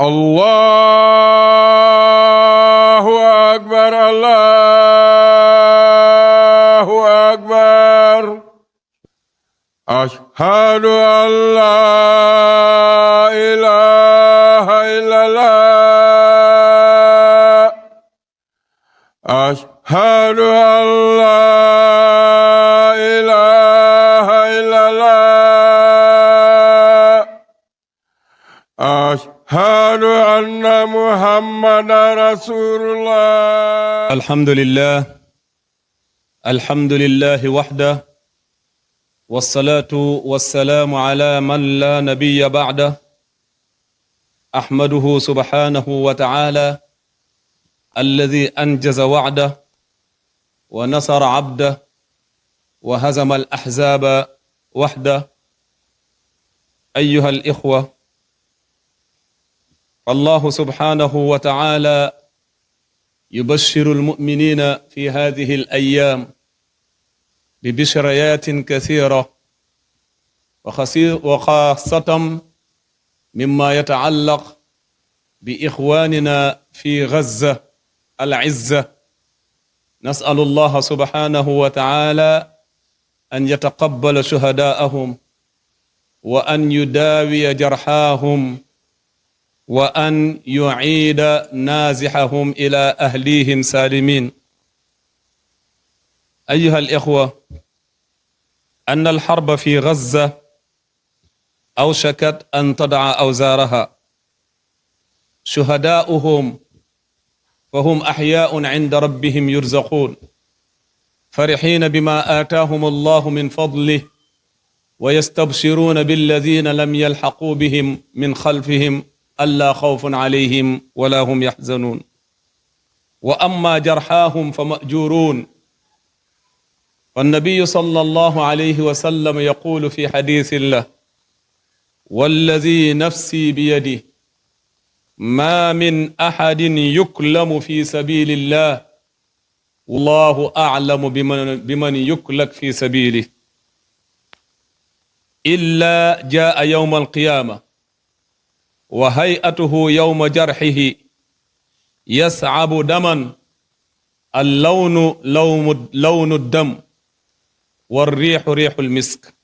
الله أكبر الله أكبر أشهد أن لا إله إلا الله أشهد أن لا إله إلا الله أشهد أن محمدا رسول الله. الحمد لله وحده والصلاة والسلام على من لا نبي بعده. أحمده سبحانه وتعالى الذي أنجز وعده ونصر عبده وهزم الأحزاب وحده. أيها الإخوة، الله سبحانه وتعالى يبشر المؤمنين في هذه الأيام ببشريات كثيرة، وخاصة مما يتعلق بإخواننا في غزة العزة. نسأل الله سبحانه وتعالى أن يتقبل شهداءهم وأن يداوي جرحاهم وأن يعيد نازحهم إلى أهليهم سالمين. أيها الإخوة، أن الحرب في غزة أوشكت أن تضع أوزارها. شهداؤهم فهم أحياء عند ربهم يرزقون، فرحين بما آتاهم الله من فضله، ويستبشرون بالذين لم يلحقوا بهم من خلفهم ألا خوف عليهم ولا هم يحزنون. وأما جرحاهم فمأجورون. والنبي صلى الله عليه وسلم يقول في حديث الله: والذي نفسي بيده ما من أحد يكلم في سبيل الله والله أعلم بمن يكلك في سبيله إلا جاء يوم القيامة وهيئته يوم جرحه يسعب دما، اللون لون الدم والريح ريح المسك.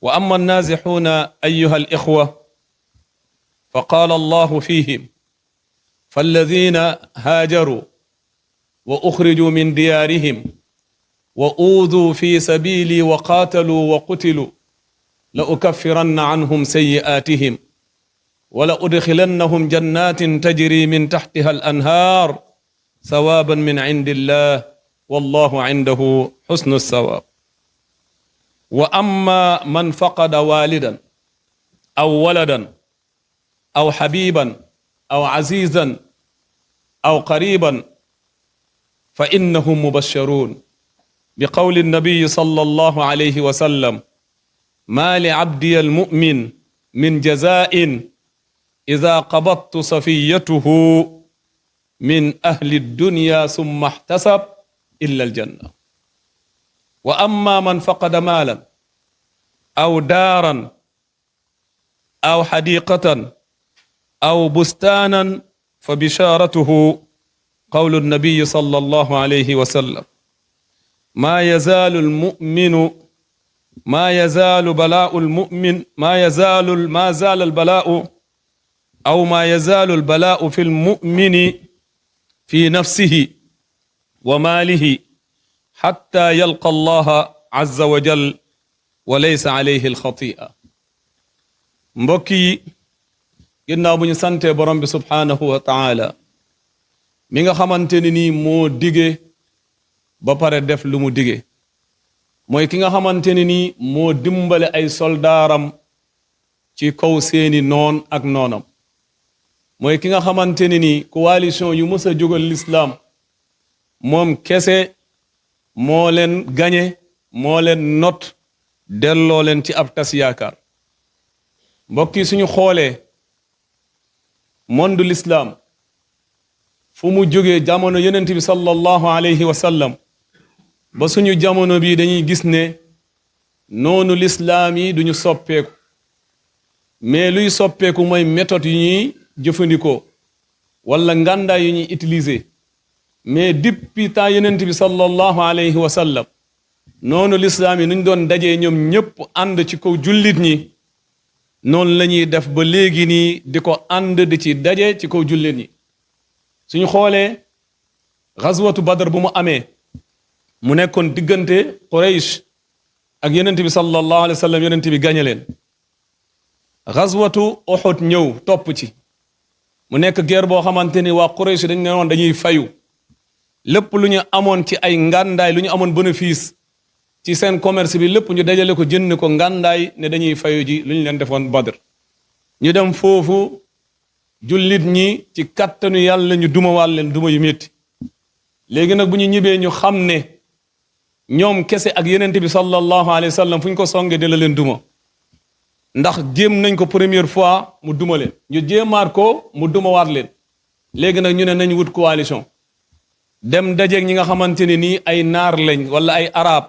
وأما النازحون أيها الإخوة فقال الله فيهم: فالذين هاجروا وأخرجوا من ديارهم وأوذوا في سبيلي وقاتلوا وقتلوا لأكفرن عنهم سيئاتهم ولأدخلنهم جنات تجري من تحتها الأنهار ثوابا من عند الله والله عنده حسن الثواب. وأما من فقد والدا أو ولدا أو حبيبا أو عزيزا أو قريبا فإنهم مبشرون بقول النبي صلى الله عليه وسلم: ما لعبدي المؤمن من جزاء إذا قبضت صفيته من أهل الدنيا ثم احتسب إلا الجنة. وأما من فقد مالا أو دارا أو حديقة أو بستانا فبشارته قول النبي صلى الله عليه وسلم: ما يزال البلاء في المؤمن في نفسه وماله حتى يلقى الله عز وجل وليس عليه الخطيئة. mbokk yi, ginnaaw bu ñu sante borom bi subhaanahu wa taala mi nga xamante ni nii moo dige ba pare def lu mu dige, mooy ki nga xamante ni nii moo dimbale ay soldaaram ci kaw seeni noon ak noonam, mooy ki nga xamante ni nii coalition yu mës a jógal l'islam moom kese moo leen gañe, moo leen not, delloo leen ci ab tas yaakaar. mbokk yi, suñu xoolee monde l'islam fu mu jógee jamono yonent bi sallallahu alayhi wa sallam ba suñu jamono bi dañuy gis ne noonu lislaam yi duñu soppeeku, mais luy soppeeku mooy méthode yi ñuy jëfandikoo wala ngàndaay yu ñuy utiliser mais depuis temps yenent bi sallallahu alayhi wa sallam noonu lislaam yi nuñ doon dajee ñoom ñëpp ànd ci kaw jullit ñi noonu la ñuy def ba léegi nii di ko ànd di ci daje ci kaw jullit ñi suñu xoolee xazwatu badr bu mu amee mu nekkoon diggante Quraysh ak yenent bi sallallahu alayhi wa sallam yenent bi gañe leen xazwatu Uhud ñëw topp ci mu nekk guerre boo xamante ni waa Quraysh dañ ne woon dañuy fayu lépp lu ñu amoon ci ay ngàndaay lu ñu amoon bénéfice ci seen commerce bi lépp ñu dajale ko jënd ko ngàndaay ne dañuy fayu ji lu ñu leen defoon Badr ñu dem foofu jullit ñi ci kattanu yàlla ñu duma wàll leen duma yu métti léegi nag bu ñu ñibbee ñu xam ne ñoom kese ak yenente bi sallallahu alayhi wa sallam fu ñu ko songe di la leen duma ndax jéem nañ ko première fois mu duma leen ñu jéemaat ko mu dumawaat leen léegi nag ñu ne nañ wut coalition dem dajeeg ñi nga xamante ne nii ay naar lañ wala ay arab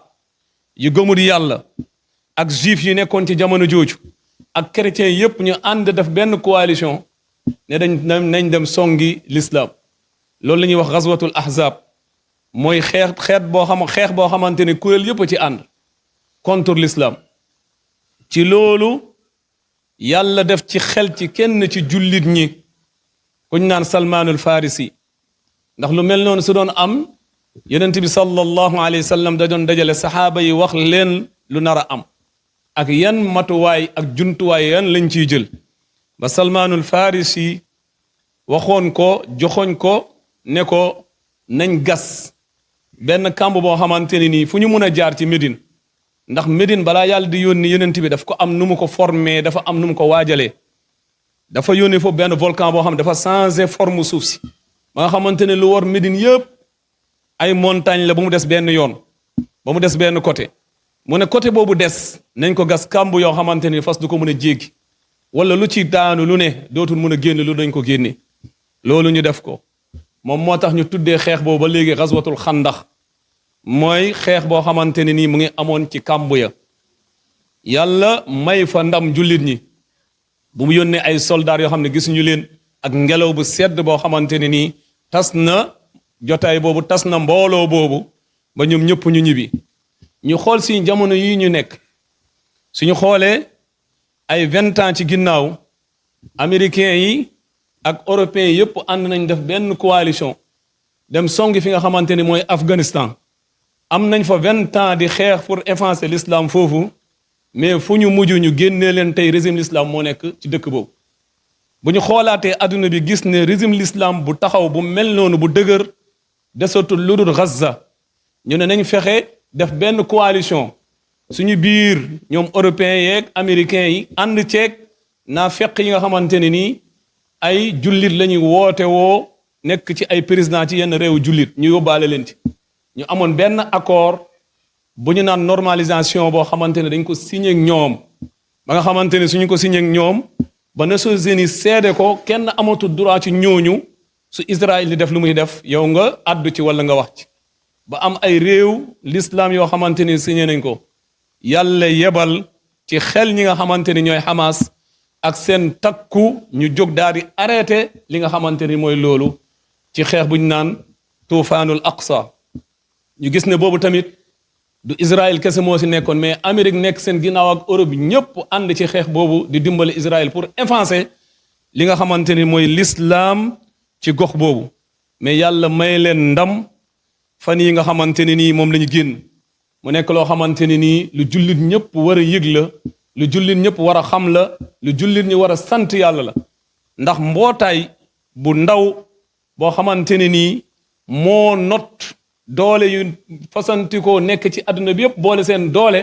yu gëmul yàlla ak juif yu nekkoon ci jamono jooju ak chrétien yépp ñu ànd def benn coalition ne nañ dem songi l'islam loolu la ñuy wax ghazwatul ahzab mooy xeex boo xamante ne kuréel yépp ci ànd contre l'islam ci loolu yàlla def ci xel ci kenn ci jullit ñi kuñ naan salmaanul farisi ndax lu mel noonu su doon am yonent bi sallallahu alayhi wa sallam da doon dajale saxaaba yi wax leen lu nar a am ak yan matuwaay ak jumtuwaay yan lañ ciy jël ba salmaanul farisi waxoon ko joxoñ ko ne ko nañ gas benn kamb boo xamante ne nii fu ñu mun a jaar ci Médine ndax Médine balaa yàlla di yónni yonent bi daf ko am nu mu ko formé dafa am nu mu ko waajalee dafa yónni foofu benn volcan boo xam ne dafa changé forme suuf si ba nga xamante ne lu war Médine yëpp ay montagne la ba mu des benn yoon ba mu des benn côté mu ne côté boobu des nañ ko gas kamb yoo xamante ni fas du ko mën a jéggi wala lu ci daanu lu ne dootul mën a génn lu dañ ko génne loolu ñu def ko moom moo tax ñu tuddee xeex boobu ba léegi xaswatul xandax mooy xeex boo xamante ne nii mu ngi amoon ci kamb ya yàlla may fa ndam jullit ñi bu mu yónnee ay soldats yoo xam ne gisuñu leen ak ngelaw bu sedd boo xamante ne nii tas na jotaay boobu tas na mbooloo boobu ba ñoom ñëpp ñu ñibbi ñu xool si jamono yi ñu nekk suñu xoolee ay 20 ans ci ginnaaw américains yi ak européens yëpp ànd nañ def benn coalition dem songi fi nga xamante ni mooy Afghanistan am nañ fa 20 ans di xeex pour effacer l'islam foofu mais fu ñu mujj ñu génnee leen tey régime l'islam moo nekk ci dëkk boobu bu ñu xoolaatee adduna bi gis ne régime l'islam bu taxaw bu mel noonu bu dëgër desatul lu dul Gaza ñu ne nañ fexe def benn coalition suñu biir ñoom européens yeeg américains yi ànd ceeg naa fekk yi nga xamante ne nii ay jullit la ñuy woote woo nekk ci ay président ci yenn réew jullit ñu yóbbaale leen ci ñu amoon benn accord bu ñu naan normalisation boo xamante ne dañ ko signé ak ñoom ba nga xamante ne suñu ko signé ak ñoom ba Nations Unies seede ko kenn amatul droit ci ñooñu su Israël di def lu muy def yow nga àddu ci wala nga wax ci ba am ay réew l'islam yoo xamante ni signé nañ ko yàlla yebal ci xel ñi nga xamante ni ñooy Hamas ak seen takku ñu jóg daal di arrêté li nga xamante ni mooy loolu ci xeex bu ñu naan tuufaanul aqsa ñu gis ne boobu tamit du Israël kese moo si nekkoon mais Amérique nekk seen ginnaaw ak Europe ñëpp ànd ci xeex boobu di dimbali Israël pour effacer li nga xamante ni mooy l'islam ci gox boobu mais yàlla may leen ndam fan yi nga xamante ne nii moom la ñu génn mu nekk loo xamante ne nii lu jullit ñëpp war a yëg la lu jullit ñëpp war a xam la lu jullit ñi war a sant yàlla la ndax mbootaay bu ndaw boo xamante ne nii moo not doole yu fasantikoo nekk ci àdduna bi yëpp boole seen doole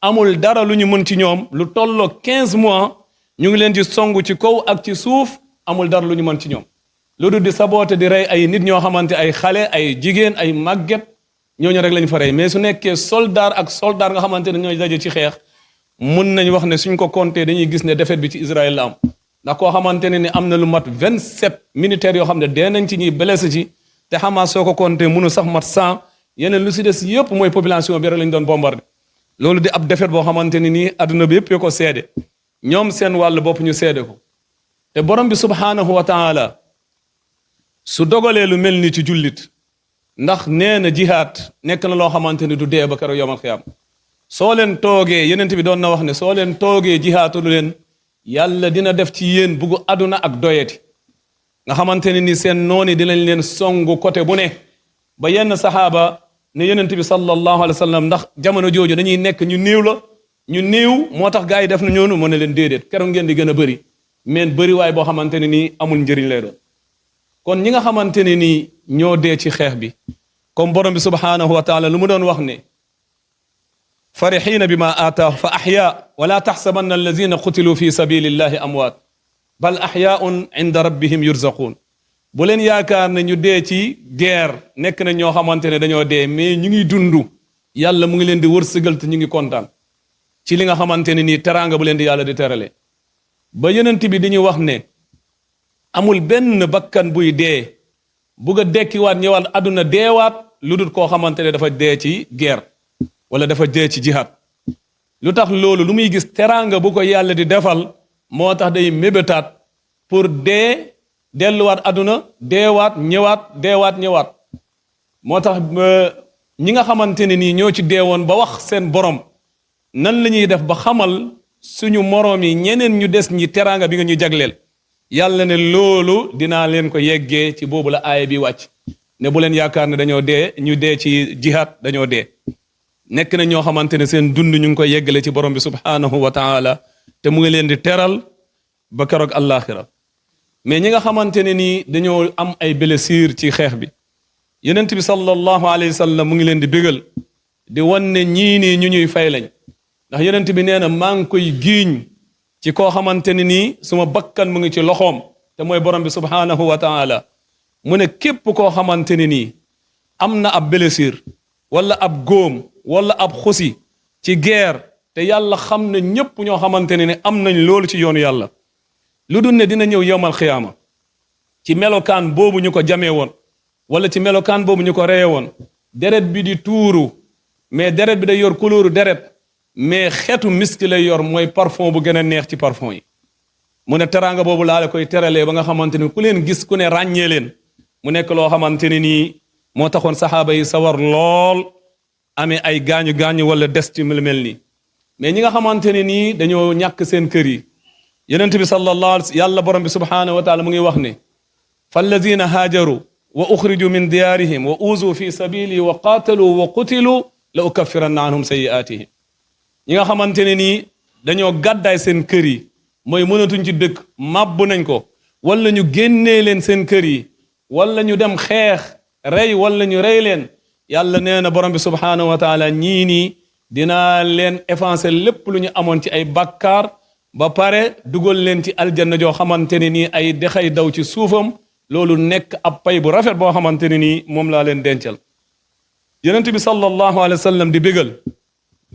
amul dara lu ñu mën ci ñoom lu tolloo 15 mois ñu ngi leen di songu ci kaw ak ci suuf amul dara lu ñu mën ci ñoom lu dul di saboote di rey ay nit ñoo xamante ay xale ay jigéen ay màgget ñooñu rek lañ fa rey mais su nekkee soldat ak soldat nga xamante ne ñooy daje ci xeex mun nañ wax ne suñ ko compté dañuy gis ne défaite bi ci Israël la am ndax koo xamante ne ni am na lu mat 27 militaires yoo xam ne dee nañ ci ñuy blessé ci te Hamas soo ko compté mënu sax mat 100 yeneen lu si des yëpp mooy population bi rek lañ doon bombardé loolu di ab défaite boo xamante ne nii adduna bi yëpp yoo ko seede ñoom seen wàll bopp ñu seede ko te borom bi subhaanahu wa taala su dogalee lu mel ni ci jullit ndax nee na jihaad nekk na loo xamante ni du dee ba keroog yawmal xiyaam soo leen toogee yenent bi doon na wax ne soo leen toogee jihaatulu leen yàlla dina def ci yéen buggu aduna ak doyeti nga xamante ne ni seen nooni dinañ leen songu côté bu ne ba yenn saxaaba ne yenent bi sallallahu alayhi wa sallam ndax jamono jooju dañuy nekk ñu néew la ñu néew moo tax gars yi def na ñoonu mu ne leen déedéet keroog ngeen di gën a bëri mais bëri waay boo xamante ne nii amul njëriñ lay doon kon ñi nga xamante ne nii ñoo dee ci xeex bi comme borom bi subhaanahu wa taala lu mu doon wax ne farixiina bi ma aataahu fa axyaa wala taxsabanna allazina qutilu fi sabilillahi amwaat bal axyaaun inda rabbihim yurzaquun bu leen yaakaar ne ñu dee ci guerre nekk na ñoo xamante ne dañoo dee mais ñu ngi dundu yàlla mu ngi leen di wërsëgal te ñu ngi kontaan ci li nga xamante ne nii teraanga bu leen di yàlla di terale ba yenent bi di ñu wax ne amul benn bakkan buy dee bugg a dekkiwaat ñëwaat àdduna deewaat lu dul koo xamante ne dafa dee ci guerre wala dafa dee ci jihad lu tax loolu lu muy gis teraanga bu ko yàlla di defal moo tax day mébétaat pour dee delluwaat àdduna deewaat ñëwaat moo tax ñi nga xamante ne nii ñoo ci deewoon ba wax seen borom nan la ñuy def ba xamal suñu moroom yi ñeneen ñu des ñi teraanga bi nga ñu jagleel yàlla ne loolu dinaa leen ko yeggee ci boobu la aaya bi wàcc ne bu leen yaakaar ne dañoo dee ñu dee ci jihad dañoo dee nekk na ñoo xamante ne seen dund ñu ngi koy yeggale ci borom bi subhaanahu wa taala te mu ngi leen di teral ba keroog àllaaxira mais ñi nga xamante ne nii dañoo am ay blessure ci xeex bi yenent bi sallallahu alayhi wa sallam mu ngi leen di bégal di wan ne ñii nii ñu ñuy fay lañ ndax yenent bi nee na maa ngi koy giiñ ci koo xamante ne nii suma bakkan mu ngi ci loxoom te mooy borom bi subhaanahu wa taala mu ne képp koo xamante ne nii am na ab blessure wala ab góom wala ab xusi ci guerre te yàlla xam ne ñépp ñoo xamante ne am nañ loolu ci yoonu yàlla lu dul ne dina ñëw yowmal xiyaama ci melokaan boobu ñu ko jamee woon wala ci melokaan boobu ñu ko reye woon deret bi di tuuru mais deret bi day yor couleur deret mais xeetu miski lay yor mooy parfum bu gën a neex ci parfum yi mu ne teraanga boobu laa la koy teralee ba nga xamante ne ku leen gis ku ne ràññee leen mu nekk loo xamante ne nii moo taxoon saxaaba yi sawar lool amee ay gaañu-gaañu wala des ci mel nii mais ñi nga xamante ne nii dañoo ñàkk seen kër yi yonent bi sallallahu alayhi yàlla borom bi subhaanahu wa taala mu ngi wax ne fallazina haajaru wa uxriju min diyaarihim wa uzu fi sabili wa qaatalu wa qutilu la ukaffiranna anhum sayi'atihim ñi nga xamante ne nii dañoo gàddaay seen kër yi mooy mënatuñ ci dëkk màbb nañ ko wala ñu génnee leen seen kër yi wala ñu dem xeex rey wala ñu rey leen yàlla nee na borom bi subhaanahu wa taala ñii nii dinaa leen effacer lépp lu ñu amoon ci ay bàkkaar ba pare dugal leen ci aljanna joo xamante ne nii ay dexay daw ci suufam loolu nekk ab pay bu rafet boo xamante ne nii moom laa leen dencal yonent bi sallallahu alayhi wa sallam di bégal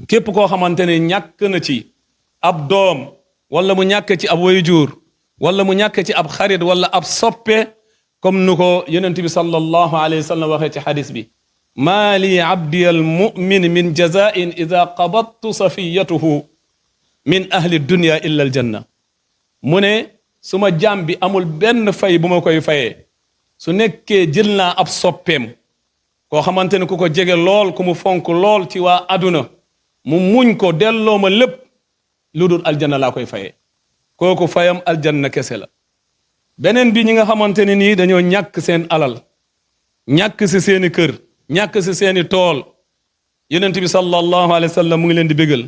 képp koo xamante ne ñàkk na ci ab doom wala mu ñàkk ci ab wayjur wala mu ñàkk ci ab xarit wala ab soppe comme nu ko yonent bi sallallahu alayhi wa sallam waxee ci xadis bi maa li abdi al mumin min jazain ida qabattu safiyatuhu min ahli dunya illa al janna mu ne suma jaam bi amul benn fay bu ma koy fayee su nekkee jël naa ab soppeem koo xamante ne ku ko jege lool ku mu fonk lool ci waa aduna mu muñ ko delloo ma lépp lu dul aljanna laa koy fayee kooku fayam aljanna kese la beneen bi ñi nga xamante ne nii dañoo ñàkk seen alal ñàkk si seeni kër ñàkk si seeni tool yonent bi sallallahu alayhi wa sallam mu ngi leen di bégal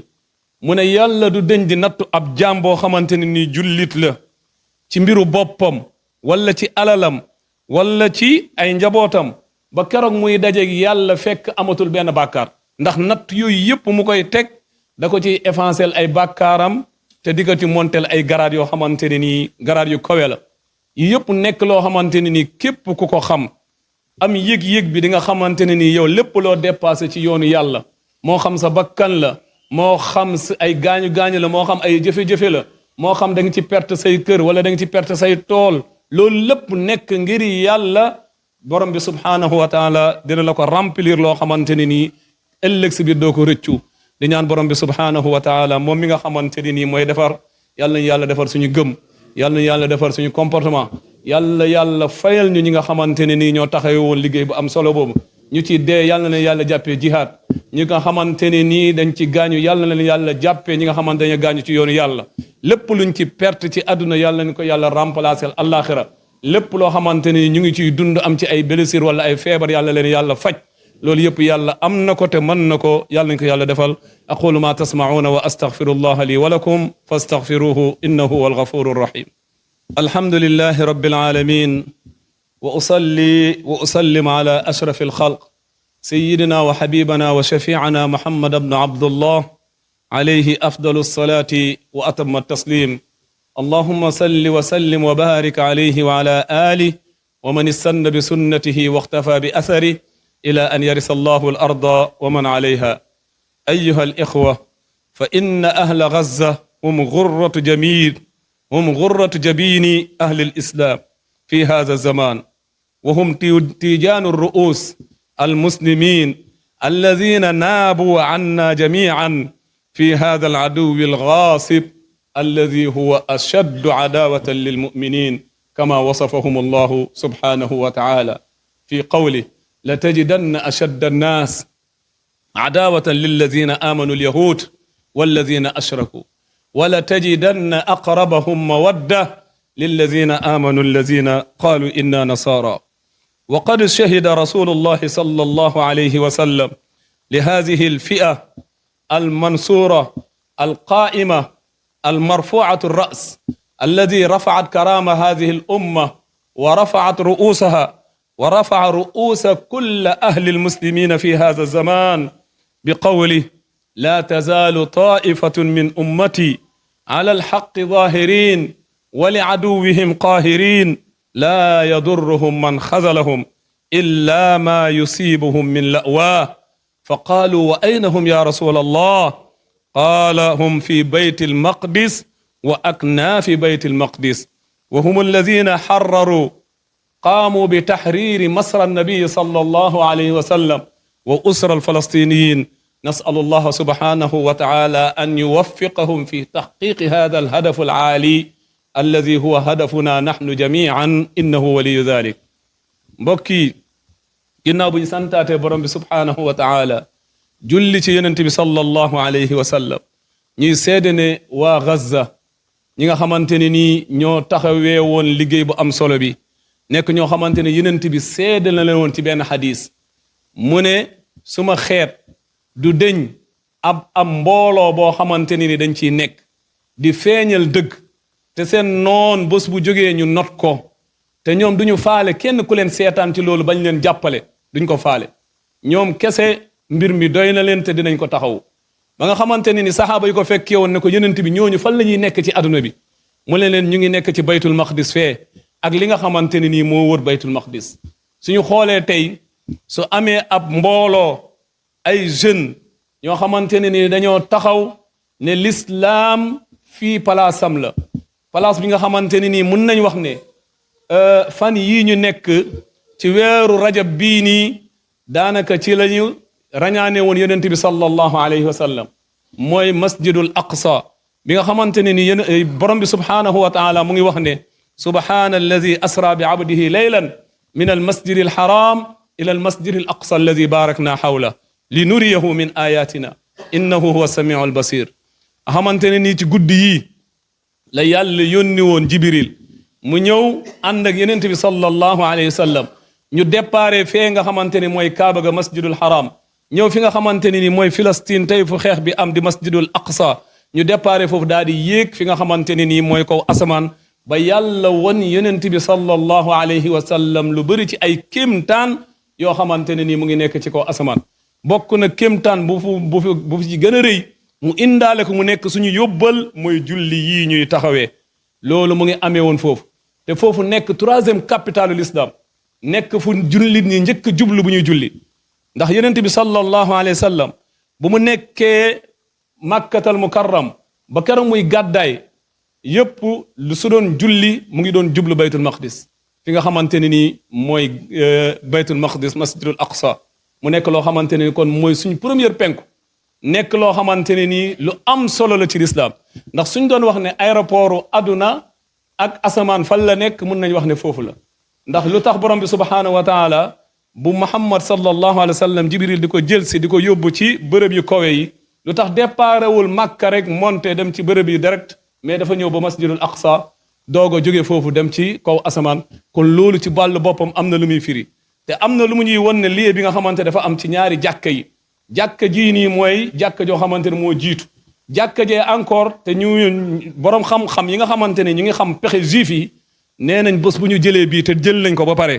mu ne yàlla du deñ di nattu ab jaam boo xamante ne nii jullit la ci mbiru boppam wala ci alalam wala ci ay njabootam ba keroog muy dajeeg yàlla fekk amatul benn bàkkaar ndax natt yooyu yëpp mu koy teg da ko ci effacer ay bàkkaaram te di ko ci montel ay garaat yoo xamante ne nii garaat yu kawe la yi yëpp nekk loo xamante ne nii képp ku ko xam am yëg-yëg bi di nga xamante ne nii yow lépp loo dépassé ci yoonu yàlla moo xam sa bakkan la moo xam si ay gaañu-gaañu la moo xam ay jëfe-jëfe la moo xam da nga ci perte say kër wala da nga ci perte say tool loolu lépp nekk ngir yàlla borom bi subhaanahu wa taala dina la ko remplir loo xamante ne nii ëllëg si biir doo ko rëccu di ñaan borom bi subhaanahu wa taala moom mi nga xamante ne nii mooy defar yàlla nañu yàlla defar suñu gëm yàlla na yàlla defar suñu comportement yàlla fayal ñu ñi nga xamante ne nii ñoo taxawee woon liggéey bu am solo boobu ñu ci dee yàlla na yàlla jàppee jihaad ñi nga xamante ne nii dañ ci gaañu yàlla na yàlla jàppee ñi nga xamante ne gaañu ci yoonu yàlla lépp luñ ci perte ci àdduna yàlla nañ ko yàlla remplacer àllaaxira lépp loo xamante ne ñu ngi ciy dund am ci ay blessure wala ay feebar yàlla leen yàlla faj loolu yëpp yàlla am na ko te mën na ko yàlla nañ ko yàlla defal aqulu ma tasma'una wa astaghfirullaha li wa lakum fastaghfiruhu innahu huwal ghafurur rahim alhamdulillahi rabbil alamin وأصلي وأسلم على أشرف الخلق سيدنا وحبيبنا وشفيعنا محمد بن عبد الله عليه أفضل الصلاة وأتم التسليم اللهم صل وسلم وبارك عليه وعلى آله ومن استنى بسنته واختفى بأثره إلى أن يرث الله الأرض ومن عليها أيها الإخوة فإن أهل غزة هم غرة جبين أهل الإسلام في هذا الزمان وهم تيجان الرؤوس المسلمين الذين نابوا عنا جميعا في هذا العدو الغاصب الذي هو أشد عداوة للمؤمنين كما وصفهم الله سبحانه وتعالى في قوله لتجدن أشد الناس عداوة للذين آمنوا اليهود والذين أشركوا ولتجدن أقربهم مودة للذين آمنوا الذين قالوا إنا نصارى وقد شهد رسول الله صلى الله عليه وسلم لهذه الفئة المنصورة القائمة المرفوعة الرأس الذي رفعت كرامة هذه الأمة ورفعت رؤوسها ورفع رؤوس كل أهل المسلمين في هذا الزمان بقوله لا تزال طائفة من أمتي على الحق ظاهرين ولعدوهم قاهرين لا يضرهم من خذلهم إلا ما يصيبهم من لأواه فقالوا وأين هم يا رسول الله قال هم في بيت المقدس وأكناف بيت المقدس وهم الذين حرروا قاموا بتحرير مصر النبي صلى الله عليه وسلم وأسر الفلسطينيين نسأل الله سبحانه وتعالى أن يوفقهم في تحقيق هذا الهدف العالي الذي هو هدفنا نحن جميعا إنه ولي ذلك mbokki ginnaaw bu ñu santaate borom bi subhaanahu wa taala julli ci yonent bi sallallahu alayhi wa sallam ñuy seede ne waa Gaza ñi nga xamante ne nii ñoo taxawee woon liggéey bu am solo bi nekk ñoo xamante ne yonent bi seede na leen woon ci benn xadis mu ne suma xeet du deñ ab mbooloo boo xamante ne ni dañ ciy nekk di feeñal dëgg te seen noon bés bu jógee ñu not ko te ñoom duñu faale kenn ku leen seetaan ci loolu bañ leen jàppale duñ ko faale ñoom kese mbir mi doy na leen te dinañ ko taxaw ba nga xamante ne ni saxaaba yi ko fekkee woon ne ko yonent bi ñooñu fan la ñuy nekk ci àdduna bi mu leen ñu ngi nekk ci baytul maqdis fee ak li nga xamante ne nii moo wër baytul maqdis suñu xoolee tey su amee ab mbooloo ay jeunes ñoo xamante ne ni dañoo taxaw ne l'islam fii palaasam la place bi nga xamante ne nii mun nañ wax ne fan yii ñu nekk ci weeru rajab bii nii daanaka ci lañu rañaane woon yonent bi sallallahu alayhi wa sallam mooy masjidul aqsa bi nga xamante ne ni borom bi subhanahu wa taala mu ngi wax ne subhana alladi asra bi abdihi laylan min al masjid al haram ila al masjid al aqsa alladi barakna hawla li nuriyahu min ayatina innahu huwa samiu al basir xamante ne nii ci guddi yii la yàlla yónni woon jibril mu ñëw ànd ak yonent bi sallallahu alayhi wa sallam ñu déparé fee nga xamante ne mooy kaaba ga masjidul haram ñëw fi nga xamante ne ni mooy Palestine tey fu xeex bi am di masjidul aqsa ñu déparé foofu daal di yéeg fi nga xamante ne nii mooy kaw asamaan ba yàlla won yonent bi sallallahu alayhi wa sallam lu bëri ci ay kéemtaan yoo xamante ne nii mu ngi nekk ci kaw asamaan bokk na kéemtaan bu fi gën a rëy mu indaale ko mu nekk suñu yóbbal mooy julli yii ñuy taxawee loolu mu ngi amee woon foofu te foofu nekk troisième capitalu l'islam nekk fu jullit ñi njëkk jublu bu ñuy julli ndax yonent bi sallallahu alayhi wa sallam bu mu nekkee makkatal mukarram ba keroog muy gàddaay yépp lu su doon julli mu ngi doon jublu baytul maqdis fi nga xamante ne nii mooy baytul maqdis masjidul aqsa mu nekk loo xamante ne ni kon mooy suñu première penku nekk loo xamante ne nii lu am solo la ci lislaam ndax suñ doon wax ne aéroport aduna ak asamaan fan la nekk mun nañ wax ne foofu la ndax lu tax borom bi subhanahu wa taala bu Muhammad sallallahu alayhi wa sallam Jibril di ko jël si di ko yóbbu ci bërëb yu kawe yi lu tax déparewul Makka rek monté dem ci bërëb yi direct mais dafa ñëw ba masjidul aqsa doog a jóge foofu dem ci kaw asamaan kon loolu ci wàllu boppam am na lu muy firi te am na lu mu ñuy won ne lii bi nga xamante dafa am ci ñaari jàkka yi jàkka jii nii mooy jàkka joo xamante ne moo jiitu jàkka jee encore te ñu borom xam-xam yi nga xamante ne ñu ngi xam pexe juif yi nee nañ bés bu ñu jëlee bii te jël nañ ko ba pare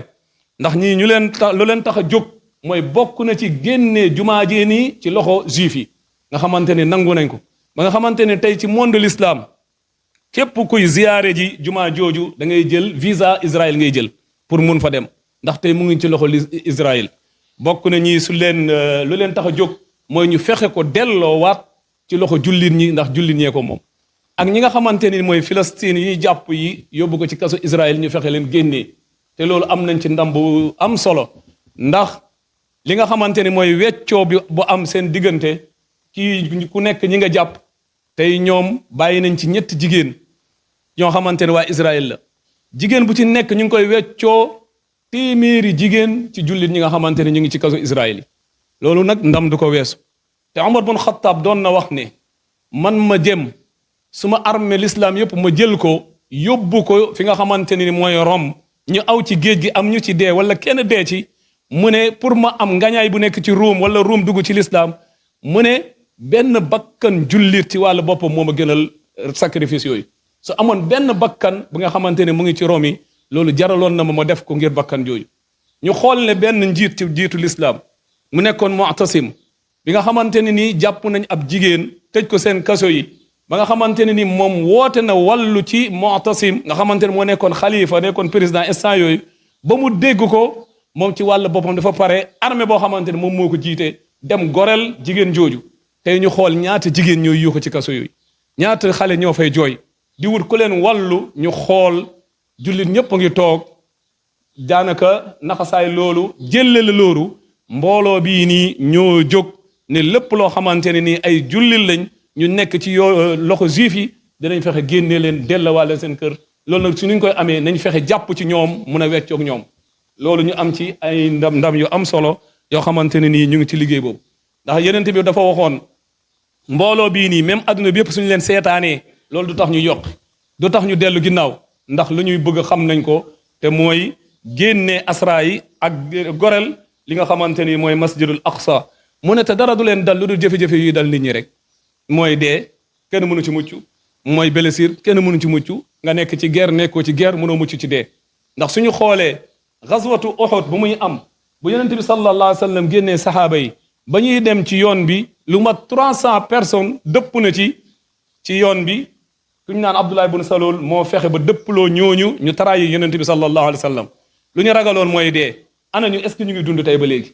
ndax ñii ñu leen lu leen tax a jóg mooy bokk na ci génnee jumaa jee nii ci loxo juif yi nga xamante ne nangu nañ ko ba nga xamante ne tey ci monde l'islam képp kuy ziyaare ji jumaa jooju da ngay jël visa Israël ngay jël pour mun fa dem ndax tey mu ngi ci loxo Israël bokk na ñii su leen lu leen tax a jóg mooy ñu fexe ko delloo waat ci loxo jullit ñi ndax jullit ñee ko moom ak ñi nga xamante ni mooy Palestine yi jàpp yi yóbbu ko ci kaso Israël ñu fexe leen génnee te loolu am nañ ci ndam bu am solo ndax li nga xamante ni mooy weccoo bi bu am seen diggante kii ku nekk ñi nga jàpp tey ñoom bàyyi nañ ci ñetti jigéen ñoo xamante ne waa Israël la jigéen bu ci nekk ñu ngi koy weccoo téeméeri jigéen ci jullit ñi nga xamante ne ñu ngi ci kaso Israël yi loolu nag ndam du ko weesu te Omar bun Xattaab doon na wax ne man ma jëm suma armée l'islam yëpp ma jël ko yóbbu ko fi nga xamante ni mooy Rome ñu aw ci géej gi am ñu ci dee wala kenn dee ci mu ne pour ma am ngañaay bu nekk ci Rome wala Rome dugg ci l'islam mu ne benn bakkan jullit ci wàllu boppam moo ma gënal sacrifice yooyu su amoon benn bakkan bu nga xamante ne mu ngi ci Rome yi loolu jaraloon na ma def ko ngir bakkan jooju ñu xool ne benn njiit ci jiitu l'islam mu nekkoon Mu'tasim bi nga xamante ne nii jàpp nañ ab jigéen tëj ko seen kaso yi ba nga xamante ne ni moom woote na wàllu ci Mu'tasim nga xamante ne moo nekkoon xalifa nekkoon président instant yooyu ba mu dégg ko moom ci wàllu boppam dafa pare armée boo xamante ne moom moo ko jiite dem gorel jigéen jooju tey ñu xool ñaata jigéen ñooy yuuxu ci kaso yooyu ñaata xale ñoo fay jooy di wut ku leen wàllu ñu xool jullit ñëpp a ngi toog daanaka naxasaay loolu jëlale loolu mbooloo bii nii ñoo jóg ne lépp loo xamante ne nii ay jullit lañ ñu nekk ci yoo loxo juif yi dinañ fexe génne leen dellawaale seen kër loolu nag su ñu koy amee nañ fexe jàpp ci ñoom mun a weccoog ñoom loolu ñu am ci ay ndam yu am solo yoo xamante ne nii ñu ngi ci liggéey boobu ndax yenente bi dafa waxoon mbooloo bii nii même adduna bi yëpp suñu leen seetaanee loolu du tax ñu yokk du tax ñu dellu ginnaaw ndax lu ñuy bëgg xam nañ ko te mooy génne asra yi ak gorel li nga xamante ni mooy masjidul aqsa mu ne te dara du leen dal lu dul jafe-jafe yuy dal nit ñi rek mooy dee kenn mënu ci mucc mooy blessure kenn mënu ci mucc nga nekk ci guerre nekkoo ci guerre mënoo mucc ci dee ndax suñu xoolee gazwatu Uhud bu muy am bu yonent bi sallallahu alayhi wa sallam génnee saxaaba yi ba ñuy dem ci yoon bi lu mat 300 personnes dëpp na ci yoon bi ku ñu naan Abdullah ibn Salul moo fexe ba dëpploo ñooñu ñu taraayi yonent bi sallallahu alayhi wa sallam lu ñu ragaloon mooy dee ana ñu est-ce que ñu ngi dund tey ba léegi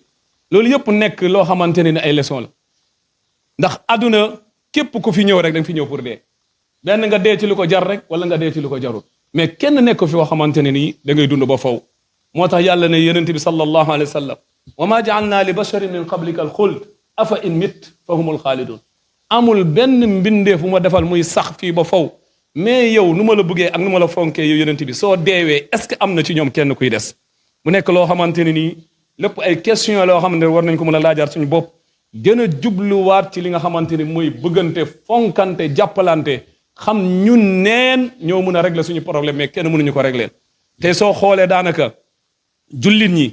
loolu yëpp nekk loo xamante ne ay leçon la ndax aduna képp ku fi ñëw rek da nga fi ñëw pour dee benn nga dee ci lu ko jar rek wala nga dee ci lu ko jarul mais kenn nekk fi woo xamante ne nii da ngay dund ba faw moo tax yàlla ne yonent bi sallallahu alayhi wa sallam wa ma ja'alna li basharin min qablika al xuld afa in mit fa humul xaalidun amul benn mbindeef bu ma defal muy sax fii ba faw mais yow nu ma la bëggee ak nu ma la fonkee yow yonent bi soo deewee est-ce que am na ci ñoom kenn kuy des mu nekk loo xamante ne nii lépp ay question loo xamante ne war nañ ko mën a laajaat suñu bopp gën a jubluwaat ci li nga xamante ni mooy bëggante fonkante jàppalante xam ñun neen ñoo mën a régler suñu problème mais kenn mënuñu ko régler te soo xoolee daanaka jullit ñi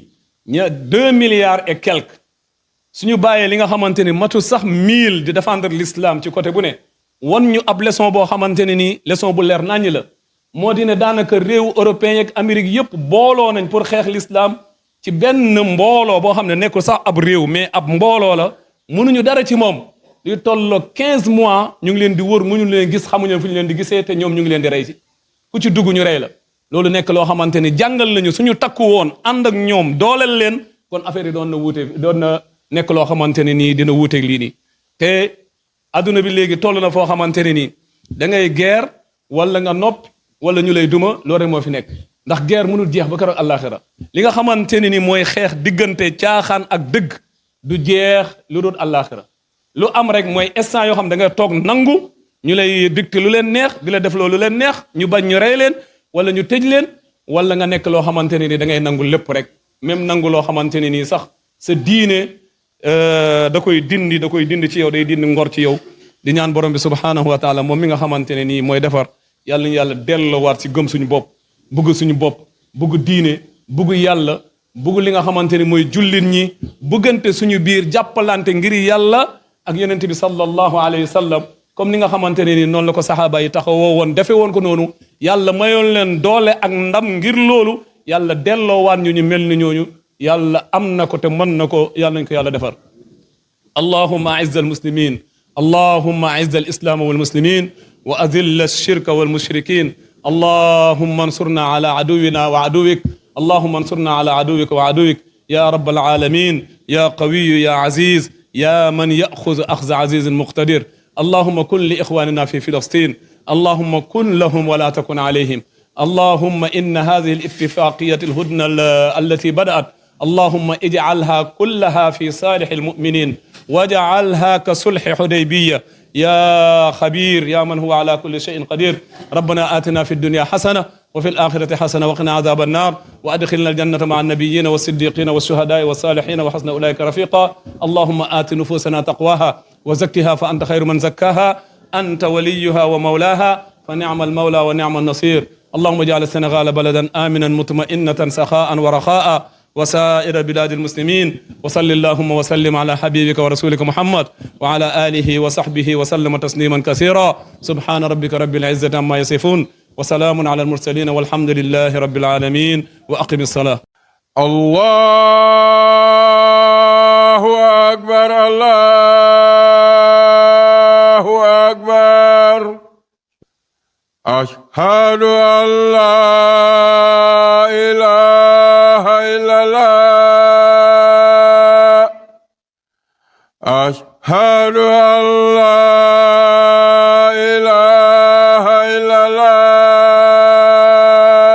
2 milliards et quelques suñu bàyyee li nga xamante ni matu sax 1000 di défendre l'islam ci côté bu ne won ñu ab leçon boo xamante ne nii leçon bu leer naññ la moo di ne daanaka réew européen ak Amérique yëpp booloo nañ pour xeex l'islam ci benn mbooloo boo xam ne nekkul sax ab réew mais ab mbooloo la mënuñu dara ci moom li tolloo 15 mois ñu ngi leen di wër mënuñu leen gis xamuñu fu ñu leen di gisee te ñoom ñu ngi leen di rey ci ku ci dugg ñu rey la loolu nekk loo xamante ni jàngal nañu suñu takku woon ànd ak ñoom dooleel leen kon affaire yi doon na nekk loo xamante ne nii dina wuuteeg lii nii te adduna bi léegi toll na foo xamante ne nii da ngay guerre wala nga nopp wala ñu lay duma loolu rek moo fi nekk ndax guerre mënul jeex ba keroog àllaaxira li nga xamante ne ni mooy xeex diggante caaxaan ak dëgg du jeex lu dul àllaaxira lu am rek mooy instant yoo xam da nga toog nangu ñu lay dicté lu leen neex di la def loolu leen neex ñu bañ ñu rey leen wala ñu tëj leen, wala nga nekk loo xamante ne ni da ngay nangu lépp rek, même nangu loo xamante ne nii sax sa diine da koy dindi ci yow, day dindi ngor ci yow. di ñaan borom bi subhanahu wa taala moom mi nga xamante ne nii mooy defar, yàlla ñu yàlla delloowaat si gëm suñu bopp, bugg suñu bopp, bugg diine, bugg yàlla, bugg li nga xamante ne mooy jullit ñi, buggante suñu biir, jàppalante ngir yàlla ak yonent bi sallallahu alayhi wa sallam, comme ni nga xamante ne nii noonu la ko saxaaba yi taxawoo woon, defe woon ko noonu. yàlla mayoon leen doole ak ndam ngir loolu. yàlla delloowaat ñu mel ni ñooñu. yàlla am na ko te mën na ko, yàlla nañ ko yàlla defar. allahumma a'izz al-muslimin, allahumma a'izz al-islam wal-muslimin wa adhill ash-shirka wal-mushrikin. allahumma ansurna ala aduwina wa aduwik, allahumma ansurna ala aduwika wa aduwik ya rabbal alamin ya qawiyyu ya aziz ya man ya'khudhu akhdha azizin muqtadir. اللهم كن لإخواننا في فلسطين، اللهم كن لهم ولا تكن عليهم. اللهم إن هذه الاتفاقية الهدنة التي بدأت، اللهم اجعلها كلها في صالح المؤمنين، واجعلها كصلح حديبية يا خبير يا من هو على كل شيء قدير. ربنا آتنا في الدنيا حسنة وفي الآخرة حسنة وقنا عذاب النار، وأدخلنا الجنة مع النبيين والصديقين والشهداء والصالحين وحسن أولئك رفيقا. اللهم آت نفوسنا تقواها وزكها فأنت خير من زكاها، أنت وليها ومولاها، فنعم المولى ونعم النصير. اللهم اجعل السنغال بلدا آمنا مطمئنة سخاء ورخاء وسائر بلاد المسلمين. وصل اللهم وسلم على حبيبك ورسولك محمد وعلى آله وصحبه وسلم تسليما كثيرا. سبحان ربك رب العزة عما يصفون وسلام على المرسلين والحمد لله رب العالمين. وأقم الصلاة. الله أكبر، الله أكبر. أشهد أن لا إله إلا الله، أشهد أن لا إله إلا الله،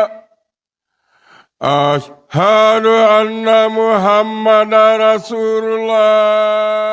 أشهد أن محمدا رسول الله.